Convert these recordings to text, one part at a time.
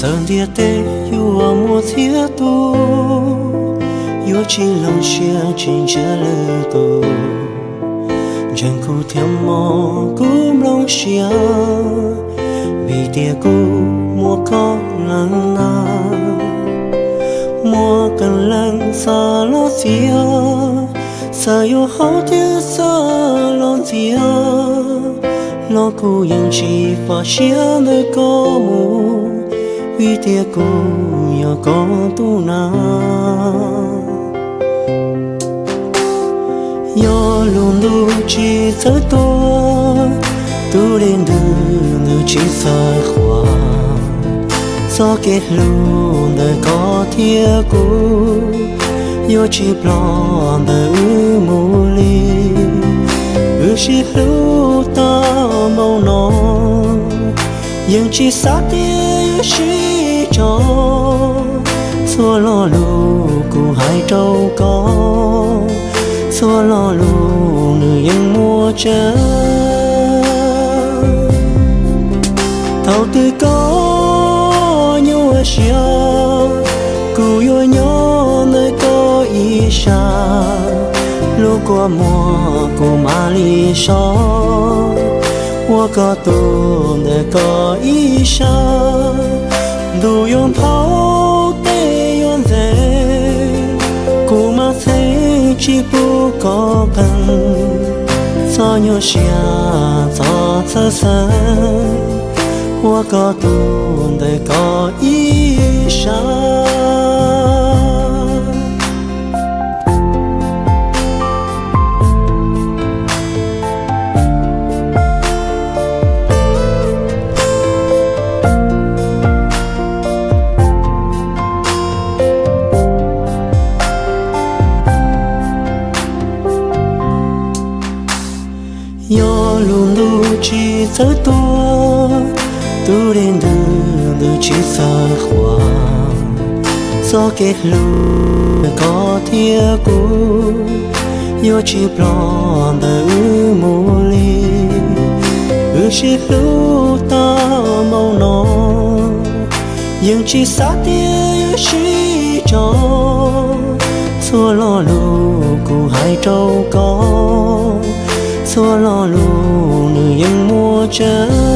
Txawm ntiaj teb yuav muaj txhiab tu, yuav tsis hloov siab tsis ntsia lwm tus. Ntseeg kuv thiab mog kuv nplooj siab, vim tias kuv muaj koj leej na. Muaj qee leej xav los txiav, xav yuav hauv thiab xav los ntxias, los kuv yeej tsis faj siab ntawm koj mus, vim tias kuv yog koj tus na. Yog lub ntuj tsis txawj tuag, tus dej ntws ntws tsis txawj qhuav, txoj kev hlub ntawm koj thiab kuv yuav tsis ploj ntawm wb mus li. Wb sib hlub tag npaum no, yeej tsis xav tias yuav sib tso. Txhua lo lus kuv hais rau koj, txhua lo lus nws yeej muaj tseeb. Thaum twg koj nyuaj siab, kuv yuav nyob ntawm koj ib sab. Lub kua muag kuv mam li so, ua koj tus ntawm koj ib sab. Ntuj yuav nphau, tej yuav ntxeev, kuv mam txheeb tsis pub koj qees. Txhob nyuaj siab txhob txhawj xeeb, ua koj tus ntawm koj ib sab. Yog lub ntuj tsis txawj tuag, tus dej ntws ntws tsis txawj qhuav, txoj kev hlub koj thiab kuv yuav tsis ploj ntawm wb mus li. Wb sib hlub tag npaum no, yeej tsis xav tias yuav sib tso. Txhua lo lus kuv hais rau koj, txhua lo lus nws yeej muaj tseeb.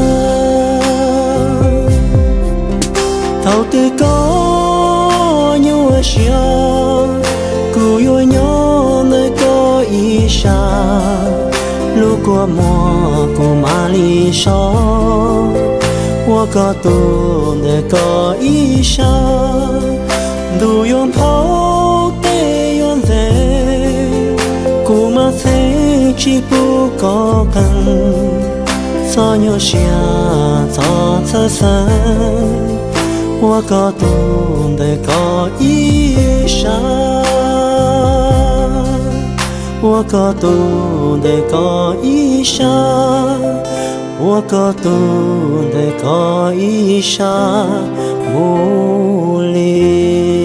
Thaum twg koj nyuaj siab, kuv yuav nyob ntawm koj ib sab. Lub kua muag kuv mam li so, ua koj tus ntawm koj ib sab. Ntuj yuav nphau, tej yuav ntxeev, kuv mam txheeb tsis pub koj qees. Txhob nyuaj siab txhob txhawj xeeb, ua koj tus ntawm koj ib sab. Ua koj tus ntawm koj ib sab, ua koj tus ntawm koj ib sab mus li.